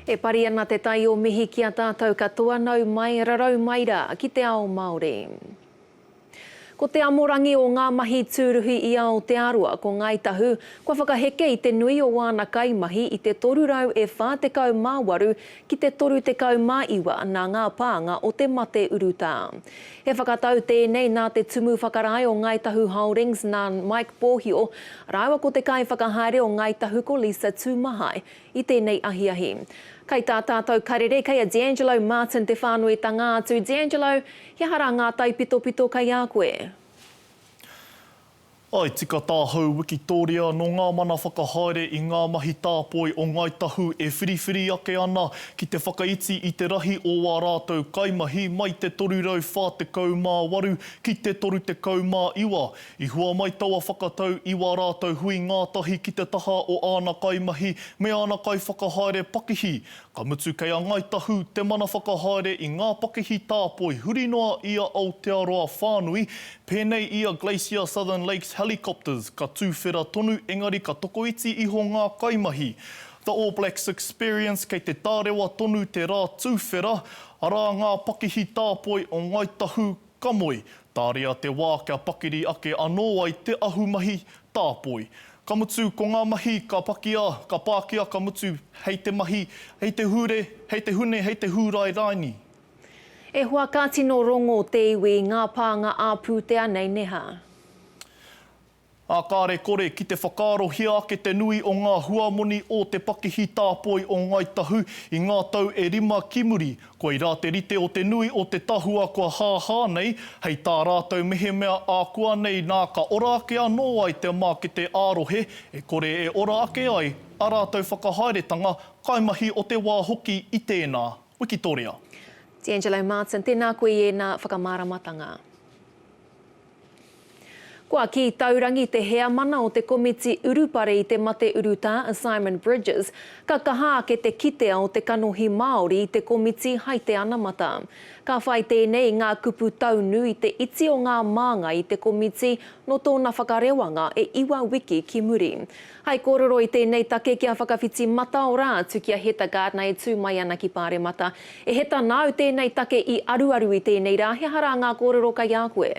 E pari ana te tai o mihi ki a tātou katoa nau mai rarau mai rā ki te ao Māori. Ko te amorangi o ngā mahi tūruhi i Aotearoa, ko Ngāi Tahu, kua whakaheke i te nui o āna kaimahi i te 348 ki te 39 nā ngā pānga o te mate urutā. He whakatau tēnei nā te Tumu Whakarae o Ngāi Tahu Holdings nā Mike Pōhio rāua ko te Kaiwhakahaere o Ngāi Tahu ko Lisa Tūmahae i tēnei ahiahi. Kai tā tātou karere, kei a D'Angelo Martin te whānuitanga atu. D'Angelo, he aha rā ngā taipitopito kei a koe? I tika tāhau wikitōria nō ngā mana whakahaere i ngā mahi tāpoi o Ngāi Tahu e whiriwhiri ake ana ki te whakaiti i te rahi o ā rātou kaimahi mai te 348 ki te 39. I hua mai taua whakatau i wā rātou hui ngātahi ki te taha o āna kaimahi me āna kaiwhakahaere pakihi, ka mutu kei a Ngāi Tahu te mana whakahaere i ngā pakihi tāpoi huri noa i a Aotearoa whānui, pēnei i a Glacier Southern Lakes Helicopters, ka tūwhera tonu engari ka tokoiti iho ngā kaimahi. The All Blacks Experience kei te tārewa tonu te rā tūwhera, arā ngā pakihi tāpoi o Ngāi Tahu, Ka moe, tāria te wā kia pakiri ake anō ai te ahumahi tāpoi. Ka mutu, ko ngā mahi ka pakia, ka pākia ka mutu hei te mahi, hei te Hure, hei te Hune, hei te Hūrae rāini. E hoa ka tino rongo te iwi i ngā pānga ā-pūtea nei neha. Ā, kāre kore ki te whakaarohia ake te nui o ngā huamoni o te pakihi tāpoi o Ngāi Tahu i ngā tau e rima ki muri, koirā te rite o te nui o te tahua kua hāhā nei, hei tā rātou mehemea ākuanei nā ka ora ake anō ai te mākete ā-rohe, e kore e ora ake ai a rātou whakahaeretanga kaimahi o te wā hoki i tēnā. Wikitoria. D'Angelo Martin, tēnā koe i ēnā whakamāramatanga. Kua kī taurangi te heamana o te komiti urupare i te mate urutā a Simon Bridges, ka kaha ake te kitea o te kanohi Māori i te komiti hai te anamata. Ka whai tēnei i ngā kupu taunu i te iti o ngā māngai i te komiti nō tōna whakarewanga e iwa wiki ki muri. Hai kōrero i tēnei take kia whakawhiti mataora atu ki a Heta Gardner e tū mai ana ki Pāremata. E Heta, nāu tēnei take i aruaru i tēnei rā, he aha rā ngā kōrero kei a koe?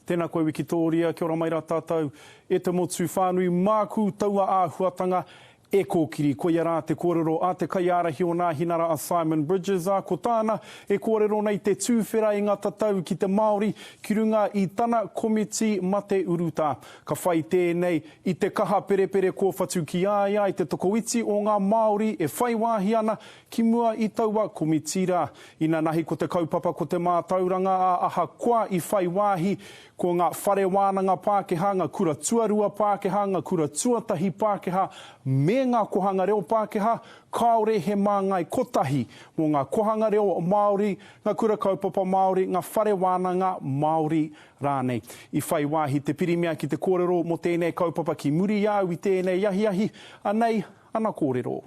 Tēnā koe Wikitōria, kia ora mai rā tātou e te motu whānui, māku taua āhuatanga E kōkiri, koia rā te kōrero a te kaiārahi o Nāhinara a Simon Bridges, ā, ko tāna e kōrero nei te tūwhera i ngā tatau ki te Māori ki runga i tana komiti mate urutā. Ka whai tēnei i te kaha perepere kōwhatu ki a ia i te tokoiti o ngā Māori e whai wāhi ana ki mua i taua komiti rā. Inanahi ko te kaupapa ko te mātauranga, ā, ahakoa i whai wāhi Ko ngā whare wānanga Pākehā, ngā kura tuarua Pākehā, ngā kura tuatahi Pākehā me ngā kohanga reo Pākehā, kāore he māngai kotahi mō ngā kohanga reo Māori, ngā kura kaupapa Māori, ngā whare wānanga Māori rānei. I whai wāhi te Pirimia ki te kōrero mō tēnei kaupapa ki muri i a au i tēnei ahiahi, anei ana kōrero.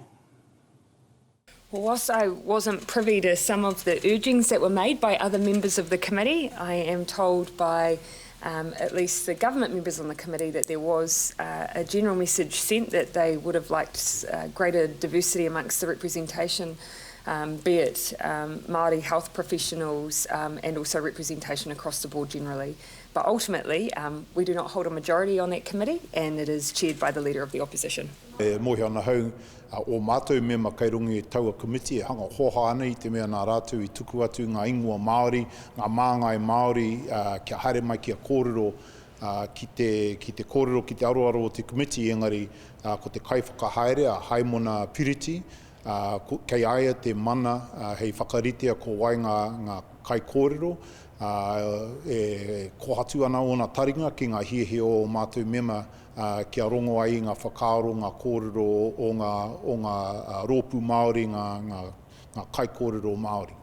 Whilst I wasn't privy to some of the urgings that were made by other members of the committee, I am told by um, at least the government members on the committee that there was uh, a general message sent that they would have liked uh, greater diversity amongst the representation, um, be it um, Māori health professionals um, and also representation across the board generally. But ultimately, um, we do not hold a majority on that committee and it is chaired by the Leader of the Opposition. E mōhio ana hau ō mātou mema kei runga i taua komiti e hanga hōhā ana i te mea nā rātou i tuku atu ngā ingoa Māori, ngā māngai Māori kia haere mai kia kōrero ki te, ki te kōrero ki te aroaro o te komiti engari ko te kaiwhakahaere a Haimona Piriti kei a ia te mana hei whakaritea ko wai ngā, ngā kaikōrero e kohatu ana ōna taringa ki ngā hiahia o ō mātou mema ā, kia rongo ai i ngā whakaaro, ngā kōrero o ngā, o ngā rōpū Māori, ngā, ngā, ngā kaikōrero Māori.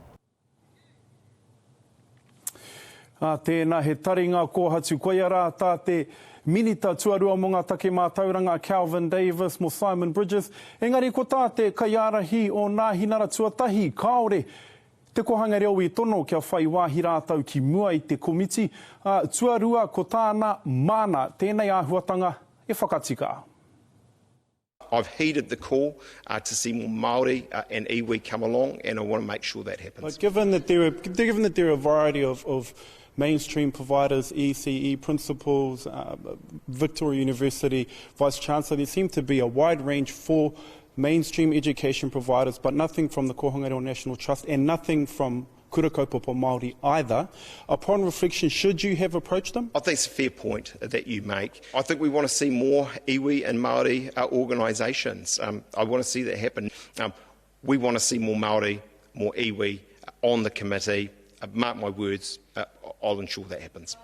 Ā, tēnā he taringa kōhatu. Koia rā tā te Minita Tuarua mō ngā Take Mātauranga a Kelvin Davis mō Simon Bridges. Engari ko tā te kaiārahi o Nāhinara Tuatahi, kāore Te Kohanga Reo i tono kia whai wāhi rātou ki mua i te komiti, ā, tuarua ko tāna, māna tēnei āhuatanga e whakatika. I've heeded the call uh, to see more Māori uh, and iwi come along, and I want to make sure that happens. But given that there are, given that there are a variety of, of mainstream providers, ECE principals, uh, Victoria University Vice Chancellor, there seem to be a wide range for mainstream education providers, but nothing from the Kohanga Reo National Trust and nothing from Kura Kaupapa Māori either. Upon reflection, should you have approached them? I think it's a fair point that you make. I think we want to see more iwi and Māori uh, organisations. Um, I want to see that happen. Um, we want to see more Māori, more iwi on the committee. Uh, mark my words, uh, I'll ensure that happens.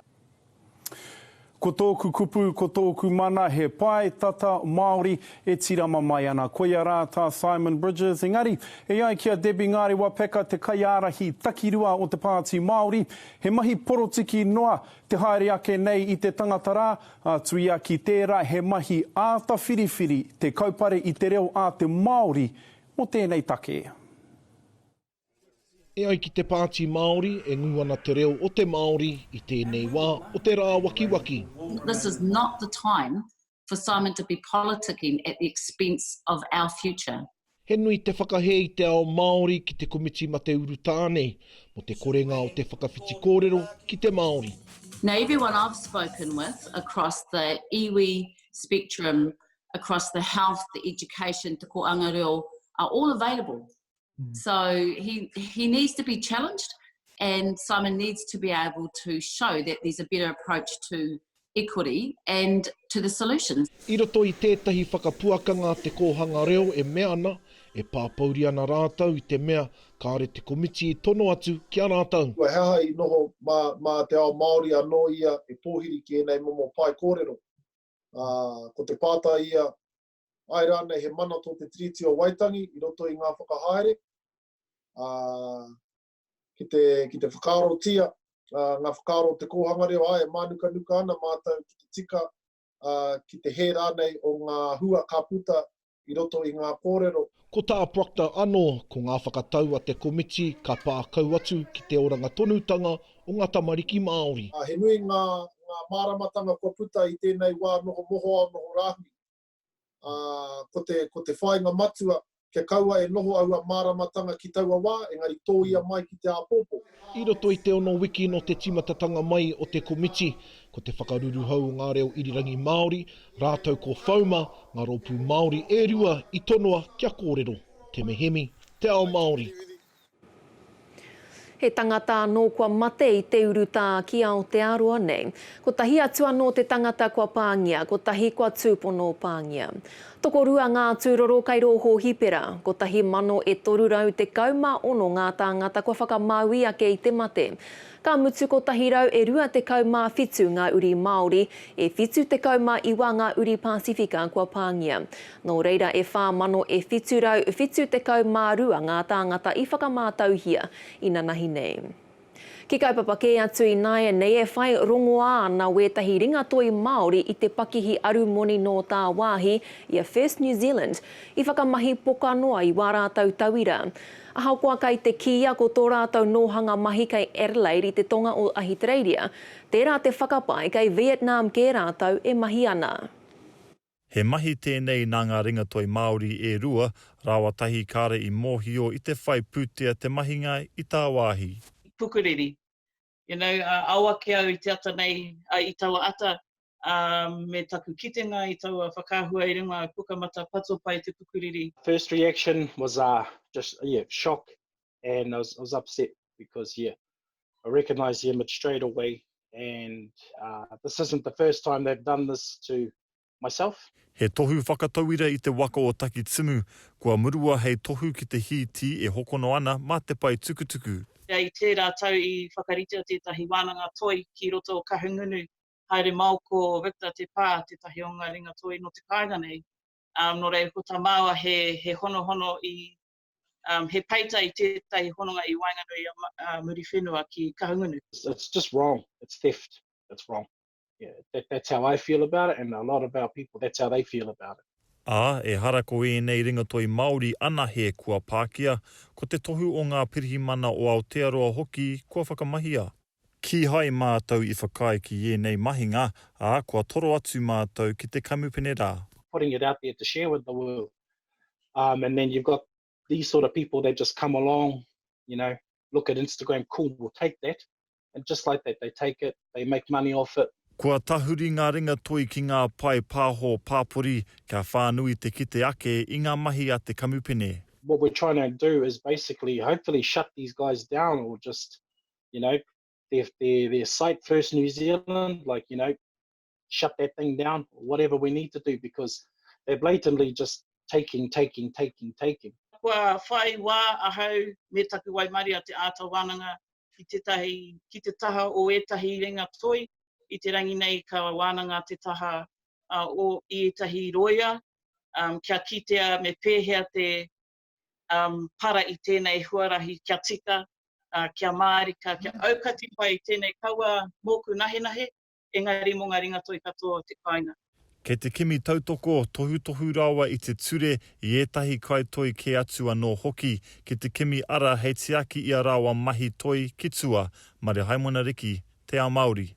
Ko tōku kupu, ko tōku mana, he pae tata Māori e tirama mai ana. Koia rā tā Simon Bridges. Engari, e ai ki a Debbie Ngarewa-Packer, te kaiārahi takirua o te Pāti Māori, he mahi porotiki noa te haere ake nei i te tangata rā, ā, tuia ki tērā he mahi āta whiriwhiri te kaupare i te reo a te Māori mō tēnei take. E ai ki te Pāti Māori, e ngū ana te reo o te Māori i tēnei wā o te rāwakiwaki. This is not the time for Simon to be politicking at the expense of our future. He nui te whakahē i te ao Māori ki te Komiti Mate Urutā nei mō te korenga o te whakawhiti kōrero ki te Māori. Now everyone I've spoken with across the iwi spectrum, across the health, the education, te kōanga reo, are all available. Mm. So he, he needs to be challenged and Simon needs to be able to show that there's a better approach to equity and to the solutions. I roto i tētahi whakapuakanga a Te Kōhanga Reo e mea ana, e pāpouri ana rātou i te mea kāore te komiti i tono atu ki a rātou. He aha i noho mā, mā te ao Māori anō ia e pōhiri ki ēnei momo pae kōrero? Ā, ko te pātai ia, Āe rānei he mana tō te Tiriti o Waitangi i roto i ngā whakahaere, ā, ki te, ki te whakaarotia ngā whakaaro o te kōhanga reo, āe, e mānukanuka ana mātou ki te tika, ā, ki te hē rānei o ngā hua ka puta i roto i ngā kōrero. Ko tā Procter anō, ko ngā whakatau a te komiti ka pā kau atu ki te oranga tonutanga o ngā tamariki Māori. He nui ngā, ngā māramatanga kua puta i tēnei wā noho mohoao, noho rāhui. Ā, ko te, ko te whāinga matua, kia kaua e noho aua māramatanga ki taua wā, engari tōia mai ki te āpōpō. I roto i te ono wiki nō te tīmatatanga mai o te komiti, ko te whakaruruhau o ngā reo irirangi Māori, rātou ko Fouma, ngā rōpū Māori e rua i tonoa kia kōrero. Te Mehemi, Te Ao Māori. He tangata anō kua mate i te urutā ki Aotearoa nei. Kotahi atu anō te tangata kua pāngia, kotahi kua tūpono pāngia. Tokorua ngā tūroro kei rō hōhipera, 1,316 ngā tāngata kua whakamāui ake i te mate. Ka mutu 127 ngā uri Māori, e 79 ngā uri Pasifika kua pāngia. Nō reira e 4,772 ngā tāngata i whakamātauhia inanahi nei. Ki kaupapa kē atu ināianei e whai rongoā ana wētahi ringatoi Māori i te pakihi arumoni nō tāwāhi i a First New Zealand i whakamahi poka noa i wā rātou tauira. Ahakoa kei te kīia ko tō rātou nōhanga mahi kei Adelaide i te tonga o Ahitereiria, tērā te whakapae kei Vietnam kē rātou e mahi ana. He mahi tēnei nā ngā ringatoi Māori e rua, rāua tahi kāre i mōhio i te whai pūtea te mahinga i tāwāhi. Pukuriri. You know, ao ake au i te ata nei, i taua ata, me taku kitenga i taua whakaahua i runga Pukamata Patopai te Pukuriri. First reaction was uh, just yeah, shock and I was, I was upset because yeah, I recognised the image straight away and uh, this isn't the first time they've done this to myself. He tohu whakatauira i te waka o Takitimu, kua murua hei tohu ki te hīti e hokono ana mā te pae tukutuku. I tērā tau i whakaritea tētahi wānanga toi ki roto o Kahungunu, haere mao ko Victor Te Pā, tētahi o ngā ringa toi nō te kāinga nei. Nō reira ko tā māua he, he honohono i, he peita i tētahi hononga i waenganui i a Muriwhenua ki Kahungunu. It's just wrong, it's theft, it's wrong. Yeah, that, that's how I feel about it and a lot of our people, that's how they feel about it. Ā, ehara ko ēnei ringatoi Māori anahe kua pākia, ko te tohu o Ngā Pirihimana o Aotearoa hoki kua whakamahia. Kīhai mātou i whakaae ki ēnei mahinga, ā, kua toro atu mātou ki te kamupene rā. putting it out there to share with the world. Um, and then you've got these sort of people that just come along, you know, look at Instagram, cool, we'll take that. And just like that, they take it, they make money off it. Kua tahuri ngā ringa toi ki ngā pae pāho pāpori kia whānui te kite ake i ngā mahi a te kamupene. What we're trying to do is basically hopefully shut these guys down or just, you know, their, their, their site First New Zealand, like, you know, shut that thing down, whatever we need to do, because they're blatantly just taking, taking, taking, taking. Kua whai wā ahau me taku waimaria te āta wānanga ki tētahi, ki te taha o ētahi ringa toi, i te rangi nei ka wānanga te taha o i ētahi rōia, kia kitea me pēhea te para i tēnei huarahi kia tika, kia mārika, kia aukati pai tēnei kaua mōku nahenahe, engari mō ngā ringatoi katoa o te kāinga. Kei te kimi tautoko, tohutohu rawa i te ture i ētahi kaitoi kē atu anō hoki ki te kimi ara hei tiaki i a rawa mahi toi ki tua. Mare Haimona Riki, Te Ao Māori.